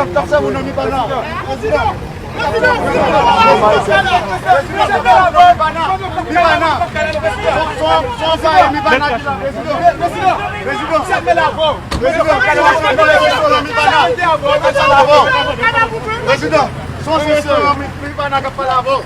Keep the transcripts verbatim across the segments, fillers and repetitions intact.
Prezidan, k ap sèvi w nan Mipana. Prezidan. Prezidan. Mipana. Son, son, son, Mipana ki la, prezidan. Prezidan. Prezidan. Prezidan. Prezidan. Son, son, son, Mipana k ap pale avè w. Prezidan. Son, son, son, Mipana k ap pale avè w. W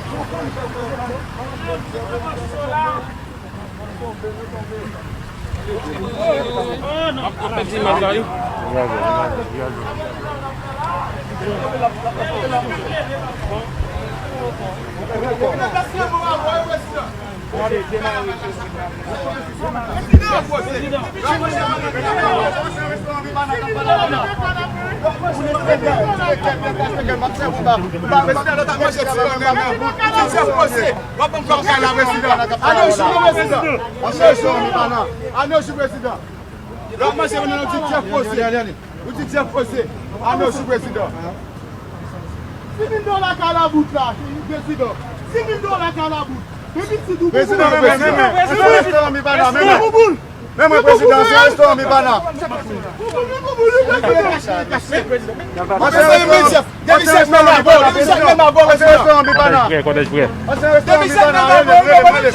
ap ban m fòs kay la, prezidan. Ane w chou, prezidan. Ane w chou, prezidan. L ap manje nan yon ti chèf pose. Yon ti chèf pose. Ane w chou, prezidan. Sis mil dola kalabout la, prezidan. Sis mil dola kalabout. Epi ti doubou. Prezidan, men, men, men, men. Sis mil dola bouboul. Men mwen, prezidan, se restoran Mipana. Ansyen restoran Mipana, prezidan. Ansyen restoran Mipana. Ansyen restoran Mipana, rele, rele, rele.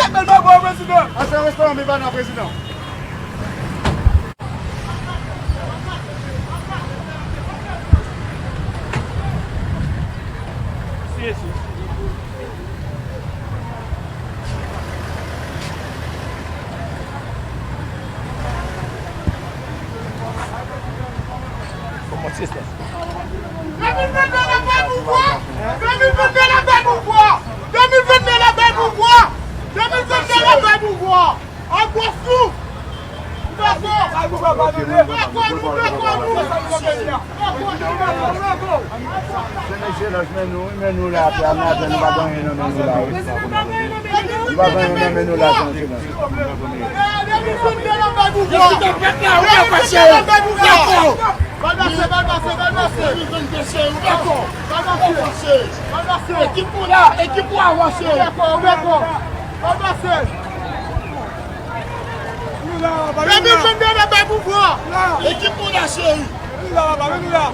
Ansyen restoran Mipana, prezidan. Kòman se sa? De mil vennde la bay pouvwa! De mil vennde la bay pouvwa! De mil vennde la bay pouvwa! De mil vennde la bay pouvwa! An gwo souf! Dakò! Dakò, nou dakò, nou! Mesye, lòt men nou, men nou la, apre a, men nou pa gen anyen nan men nou la, wi. Nou pa gen anyen nan men nou la, Ekselans. Ekip ou la, ekip ou avanse. Avanse. Vin la, papa, vin la. De mil vennde la bay pouvwa. Vin la. Ekip Mouda cheri. Vin la, papa, vin la.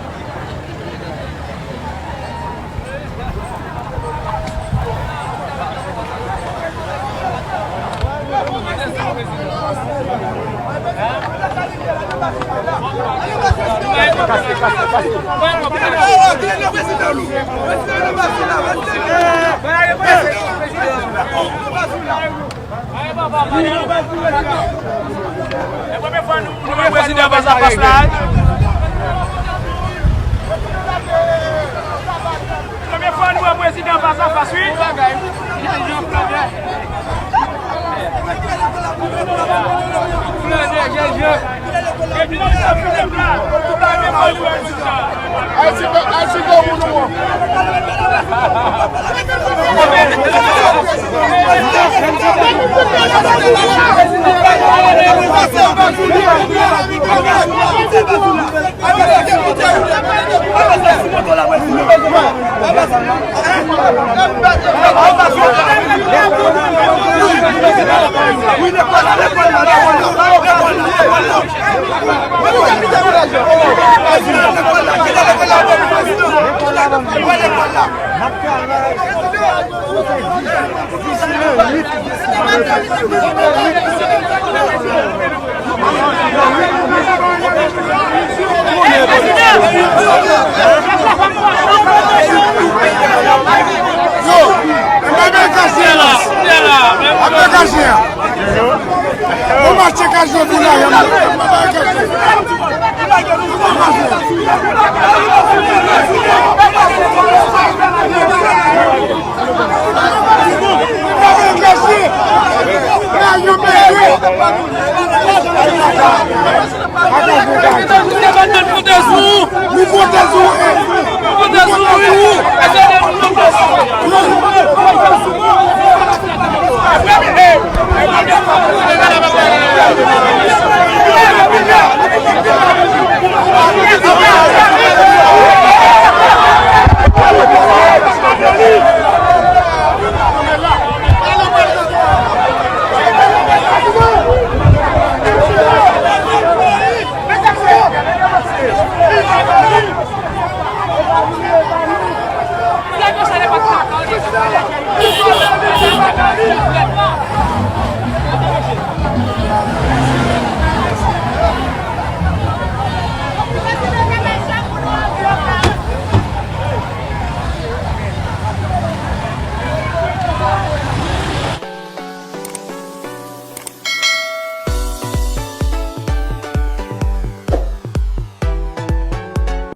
E premye fwa nou, nou wè prezidan fas a fas la. Premye fwa nou wè prezidan fas a fas, wi. Ayiti, Ayiti, gwo moun nou an. Yo, mwen pa bay kache la. Mwen pa bay kache a. Mwen mache kache pou la, mwen pa bay kache. Nou konte sou ou. Nou konte sou ou.